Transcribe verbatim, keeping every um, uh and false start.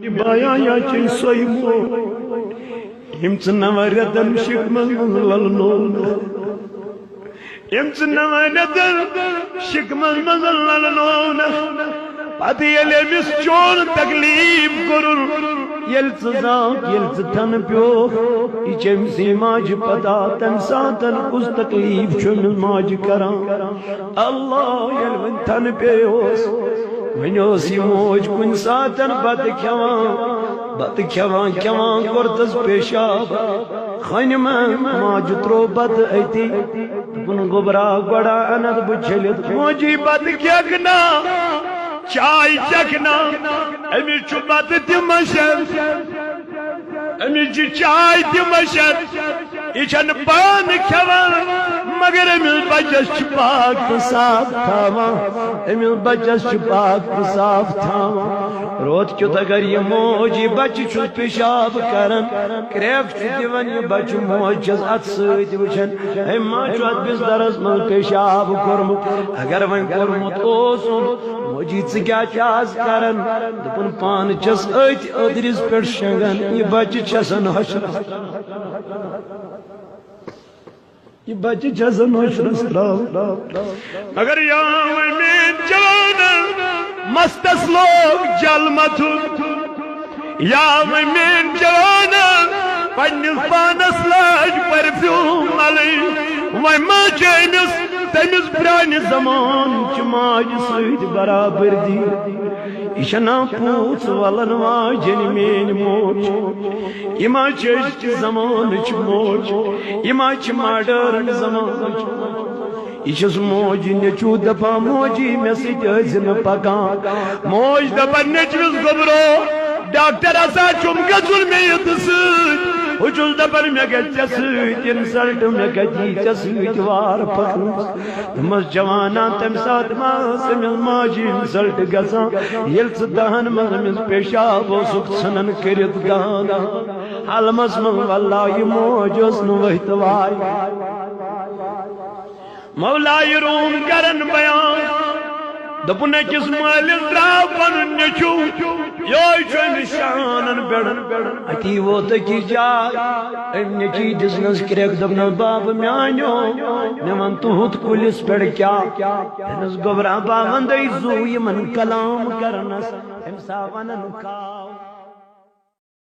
بایا یا چے سوی مو، یم ژٕ نوَن رٮ۪تن شِکمن منٛز للنوو نہ، یم ژٕ نوَن رٮ۪تن شِکمن منٛز للنوو نہ، پتہٕ ییٚلہِ أمِس چون تکلیف کوٚرُن، ییٚلہِ ژٕ زانٛکھ، ییٚلہِ ژٕ تھنہٕ پیوکھ، یہِ چھِ أمۍ سٕے ماجہِ پتہ، تمہِ ساتن کُس تکلیف چھُ أمِس ماجہِ کران۔ اللہ ییٚلہِ وۄنۍ تھنہٕ پیٚیوس، وۄنۍ اوس یہِ موج کُنہِ ساتن بتہٕ کھٮ۪وان، بتہٕ کھٮ۪وان کھٮ۪وان کوٚرتس پیشاب۔ خۄنہِ منٛز ماجہِ تروو بتہٕ أتی۔ دوٚپُن، "گوٚبرا، گۄڈا انتھ بہٕ چھٔلِتھ۔" موجی، بتہٕ کھٮ۪کھ نا، چاے چٮ۪کھ نا، أمِس چھُ بتہٕ تہِ مشتھ، أمِس چھِ چاے تہِ مشتھ، یہِ چھَنہٕ پانہٕ کھٮ۪وان، مگر أمِس بچس چھِ پاک تہٕ صاف تھاوان، أمِس بچس چھِ پاک تہٕ صاف تھاوان۔ رود کیُتھ اگر یہِ موج یہِ بچہِ چھُس پیشاب کران، کرٛٮ۪کھ چھُ دِوان، یہِ بچہِ موج چھَس اتھ سۭتۍ وٕچھان، أمۍ ما چھُ اتھ بسترس منٛز پیشاب کوٚرمُت؟ اگر وۄنۍ کوٚرمُت اوسُن، موجی، ژٕ کیٛاہ چھِ آز کران؟ دوٚپُن، پانہٕ چھَس أتھۍ أدرِس پٮ۪ٹھ شۄنٛگان، یہِ بچہِ چھَسن ہۄچھِ۔ یہِ بچہِ چھَسن ہۄچھِ ترٛاوان۔ مگر یا وۄنۍ میٲنۍ جوانہ، مستس لوگ جل متھُن۔ یا وۄنۍ میٲنۍ جوانہ، پننِس پانس لٲج پرفیوم ملٕنۍ۔ وۄنۍ ما چھِ أمِس تٔمِس پرانہِ زمانہٕ چہِ ماجہِ سۭتۍ برابردی؟ یہِ چھَنا پوٗژ ولن واجیٚنۍ میٲنۍ موج؟ یہِ ما چھِ أزکہِ زمانٕچ موج؟ یہِ ما چھِ ماڈٲرٕن زمانٕچ موج؟ یہِ چھَس موج نیٚچوٗ دپان، "موجی، مےٚ سۭتۍ ٲسۍ زِ نہٕ پکان۔" موج دپان، "نیٚچوِس گوٚبرو، ڈاکٹر ہسا چھُم گژھُن مےٚ یہِ تہٕ سۭتۍ۔ بہٕ چھُس دپان، مےٚ گژھِ ژےٚ سۭتۍ انسلٹ، مےٚ کتہِ یی ژےٚ سۭتۍ وار پکنس؟" دوٚپمس، جوانا، تمہِ ساتہٕ ما ٲس أمِس ماجہِ انسلٹ گژھان، ییٚلہِ ژٕ دہن منٛز أمِس پیشاب اوسُکھ ژھٕنان کٔرِتھ دہن حلمس منٛز؟ واللہ، یہِ موج ٲس نہٕ ؤتھۍ تہٕ وارِ۔ مولایہِ روم کرن بیان، دوٚپُن، أکِس مٲلِس درٛاو پنُن نیٚچوٗ، یِہوٚے چھُ أمِس شانن پٮ۪ٹھ۔ أتی ووت أکِس جاے، أمۍ نیٚچی دِژنس کرٛٮ۪کھ، دوٚپنس، "بابہٕ میٛانیو، مےٚ وَن تُہُنٛد کُلِس پٮ۪ٹھ کیٛاہ؟" دوٚپنس، "گوٚبرا، بہٕ وَندَے زُو یِمن کلام کرنس، أمۍ سا وَنن کار۔"